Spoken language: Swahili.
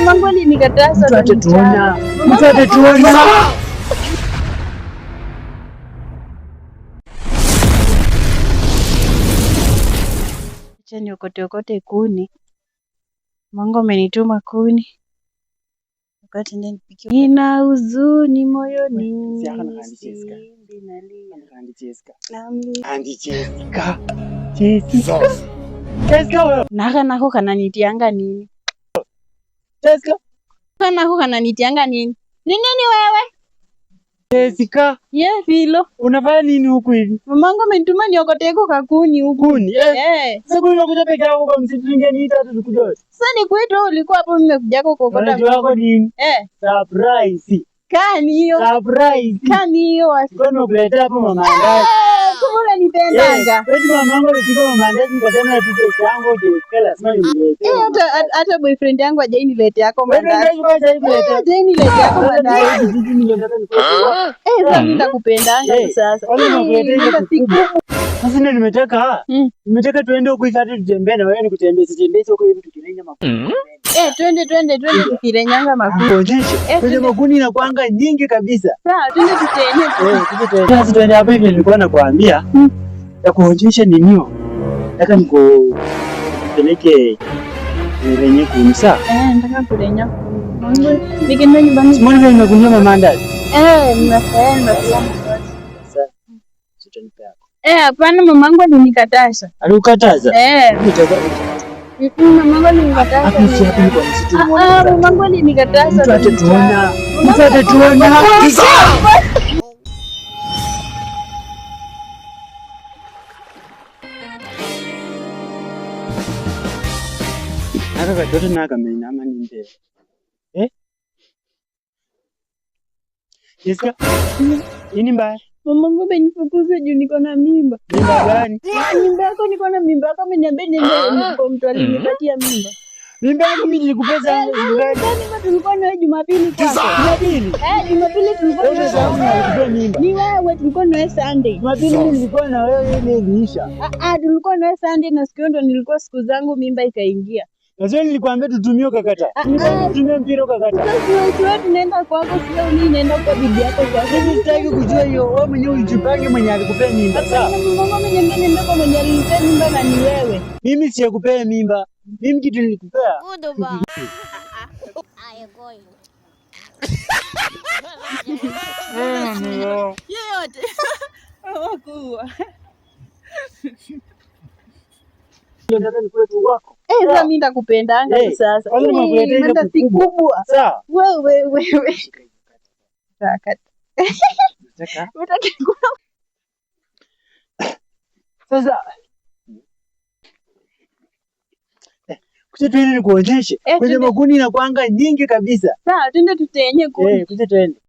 Mamangu alinikataza. Mtu atatuona. Mtu atatuona. Acha niokote okote kuni. Mungu amenituma kuni. Wakati ndio nipikie. Nina huzuni moyoni. Simbi nalia. Jessica. Jessica. Jessica. Naka nako kananitianga nini? Jessica. Nako kananitianga nini? Ni nini wewe? Jessica. Ye Filo. Unafanya nini huku hivi? Mamangu amenituma niokoteko kakuni huku. Kuni? Eh. Eh. Sasa kuni unakuja peke yako kwa msitu ningeniita hata tukuje wote. Sasa ni kwetu ulikuwa hapo mimi nimekuja kuokota. Unajua wako nini? Eh. Surprise. Kani hiyo? Surprise. Kani hiyo? Nilikuwa nimekuletea hapo mama andazi. Eh, kumbe unanipendanga. Wewe mama yangu alipika mama andazi nikasema nipike yangu Jessica lazima nimletee. Eh, hata boyfriend yangu hajainiletea yako Wewe mandazi. ndio kwanza hivi Eh, hajainiletea yako mandazi. Eh, sasa mimi nitakupendanga tu sasa. Wale Eh, nakuletea ile mimi si kubwa. Sasa ndio nimetaka. Nimetaka tuende huko hivi hadi tutembee na wewe nikutembee sitembee huko hivi tukirenya makuni. Eh, twende twende twende tukirenyanga makuni. Kuonyeshe. Eh, Kwenye twende. makuni inakuanga nyingi kabisa. Sawa, twende tutenye. Eh, tuje tuende. Sasa tuende hapo hivi nilikuwa nakwambia. Ya kuonyesha ninio. Nataka nikupeleke renye kuni sawa? Eh, nataka kurenya kuni. Nikienda nyumbani. Mbona vile nimekunywa mama andazi? Eh, nimefurahi nimefurahi. Sasa utanipea yako. Eh, hapana mamangu alinikataza. Alikukataza? Eh. Mamangu alinikataza. Hapo si hapo kwa msitu Ah, mamangu alinikataza. Mtu atatuona. Mtu atatuona. Naka katoto naka meinama ni mbele. Eh? Jessica, nini mbaya? Mamangu amenifukuza juu niko na mimba. Mimba gani? Mimba yako niko na mimba yako ameniambia niende kwa mtu alinipatia mimba. Mimba yangu mimi nilikupea Eh, mimba tulikuwa nawe Jumapili kwako. Jumapili? Eh, Jumapili tulikuwa Wewe nawe. nilikupea mimba. Ni wewe tulikuwa nawe Sunday. Jumapili mimi nilikuwa na wewe ile iliisha. Ah, ah, tulikuwa nawe Sunday na siku hiyo ndo nilikuwa siku zangu mimba ikaingia. Na sio nilikwambia tutumie ukakata. Ah, ah. Tutumie mpira ukakata. Sasa si wewe tunaenda kwako, sio mimi naenda kwa bibi yako kwako. Mimi sitaki kujua hiyo. Wewe mwenyewe ujipange mwenye alikupea mimba. Sawa? Hapana, mama ameniambia niende kwa mwenye alinipea mimba na ni wewe. Mimi sijakupea mimba. Mimi kitu nilikupea. Yeyote. Hawakuwa. Nataka nikuwe tu wako. Eh, sasa mimi nitakupendanga tu Eh, sasa. kwanza nimekuletea ile Mimi si kubwa. kubwa. Sawa? Wewe wewe. Saka. Nataka. Utaki Sasa kuja tuende nikuonyeshe. Eh, Kwenye twende. makuni inakuanga nyingi kabisa. Sawa, twende tutenye kuni. Eh, kuja tuende.